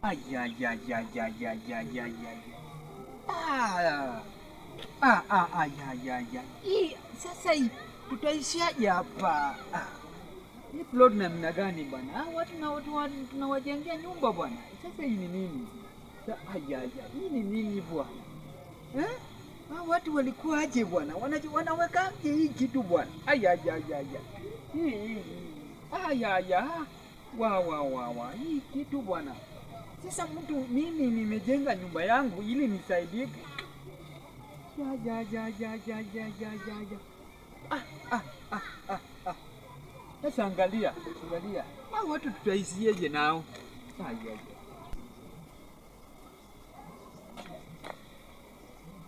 Ay ay ay ay ay ay ay ay ay. Ah. Ah ah ay ay ay ay. Hii sasa hii tutaishiaje hapa? Ah. Hii plot namna gani bwana? Ah, watu na watu tunawajengea nyumba bwana. Sasa hii ni nini? Ay ay ay. Hii ni nini bwana? Eh? Ah, watu walikuwa aje bwana? Wanawekaje hii kitu bwana? Ay ay ay ay. Hii. Ay ay ay. Wa wa wa wa. Hii kitu bwana. Sasa mtu mimi nimejenga nyumba yangu ili nisaidike. Ya ya ya ya ya ya ya ya ya. Ah ah ah ah ah. Sasa angalia, angalia. Ah, watu tutaisieje nao? Ay ay.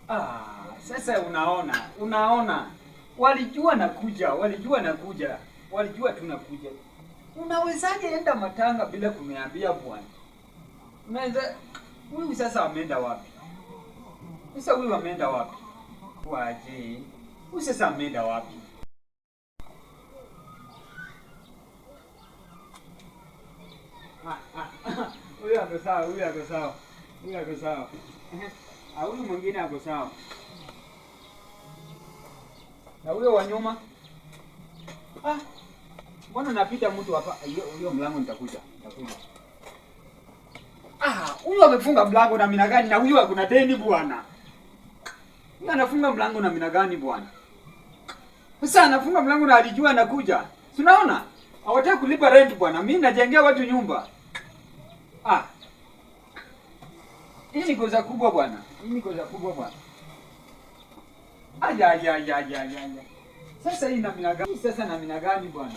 Ah, sasa unaona, unaona. Walijua nakuja, walijua nakuja. Walijua tunakuja. Unawezaje enda matanga bila kuniambia bwana? Unaweza huyu sasa ameenda wapi? Sasa huyu ameenda wapi? Waje. Huyu sasa ameenda wapi? Huyu ako sawa, huyu ako sawa. Huyu ako sawa. Ah, huyu mwingine ako sawa. Na huyo wa nyuma? Ah. Mbona napita mtu hapa? Hiyo mlango nitakuja. Nitakuja. Ah, huyu amefunga mlango na mina gani? Na huyu kuna deni bwana. Huyu anafunga mlango na mina gani bwana? Sasa anafunga mlango na alijua anakuja. Si unaona? Hawataki kulipa rent bwana. Mimi najengea watu nyumba. Ah. Hii ni kosa kubwa bwana. Hii ni kosa kubwa bwana. Aya aya aya aya aya. Sasa hii na mina gani? Sasa na mina gani bwana?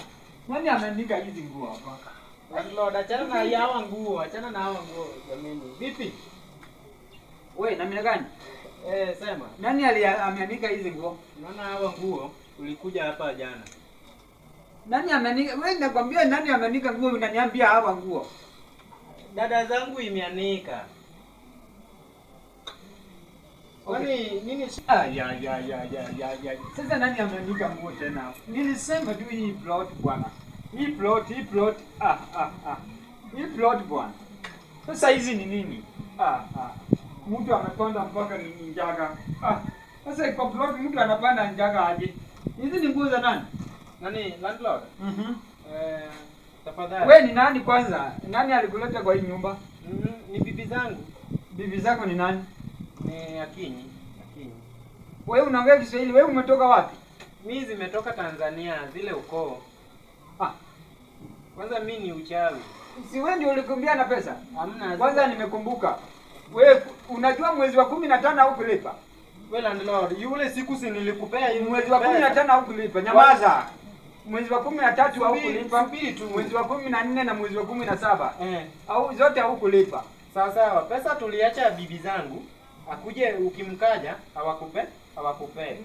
Nani ameandika hizi nguo hapa? Landlord, achana na hawa nguo, achana na hawa nguo jamani. Vipi? Wewe na mina gani? Eh, sema. Nani ameandika hizi nguo? Unaona hawa nguo ulikuja hapa jana. Nani ameandika? Wewe nakwambia nani ameandika nguo unaniambia hawa nguo? Dada zangu imeanika. Kwani okay. Nini? Ah, ya ya ya ya ya ya. Sasa nani ameandika nguo tena? Nilisema tu hii plot bwana. Hii plot, hii plot. Ah ah ah. Hii plot bwana. Sasa hizi ni nini? Ah ah. Mtu amepanda mpaka ni njaga. Ah. Sasa kwa plot mtu anapanda njaga aje? Hizi ni nguo za nani? Nani landlord? Mhm. Tafadhali. Wewe ni nani kwanza? Nani alikuleta kwa hii nyumba? Ni bibi zangu. Bibi zako ni nani? Ni Akinyi. Akinyi. Wewe unaongea Kiswahili, wewe umetoka wapi? Mimi zimetoka Tanzania, zile ukoo. Ah. Kwanza mimi ni uchawi. Si wewe ndio ulikimbia na pesa? Hamna. Kwanza nimekumbuka. Wewe unajua mwezi wa 15 haukulipa. Wewe landlord, yule siku si nilikupea mwezi wa 15 haukulipa. Nyamaza. Mwezi wa 13 haukulipa. Mwezi wa 14 na mwezi wa 17. Eh. Au zote haukulipa. Sawa sawa. Pesa tuliacha bibi zangu. Akuje ukimkaja hawakupe, hawakupe.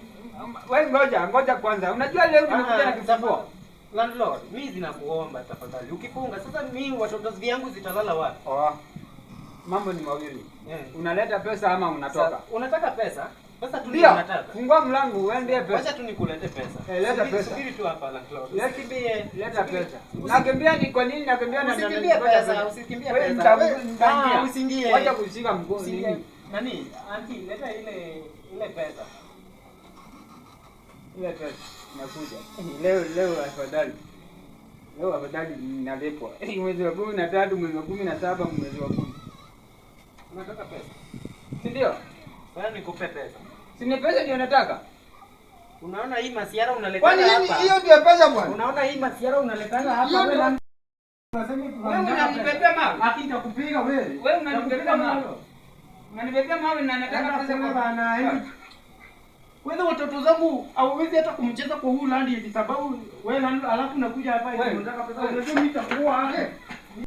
Wewe ngoja, ngoja kwanza. Unajua leo nimekuja na kifunguo. Landlord, mimi zinakuomba tafadhali. Ukifunga sasa mimi watoto wangu zitalala wapi? Oh. Mambo ni mawili. Unaleta pesa ama unatoka? Sa, unataka pesa? Pesa tu ndio unataka. Fungua mlango uende pesa. Wacha tu nikulete pesa. Leta pesa. Subiri tu hapa landlord. Usikimbie. Leta pesa. Nakimbia ni kwa nini nakimbia na usikimbie pesa, usikimbie pesa. Ah, usingie. Wacha kushika mguu nini? Nani? Auntie, leta ile pesa. Ile pesa nakuja. Leo leo afadhali. Leo afadhali nalipwa. Mwezi wa 13, mwezi wa 17, mwezi wa 10. Unataka pesa? Si ndio? Sasa nikupe pesa. Si ni pesa ndio nataka? Unaona hii masiara unaletana hapa. Kwani hiyo ndio pesa bwana? Unaona hii masiara unaletana hapa wewe. Wewe unanibebea mawe. Haki nitakupiga wewe. Wewe unanibebea mawe. Unanibebea mawe na nataka pesa kwa bana. Wewe watoto zangu hauwezi hata kumcheza kwa huu land eti sababu wewe land alafu unakuja hapa eti unataka pesa. Unajua mimi nitakuwa.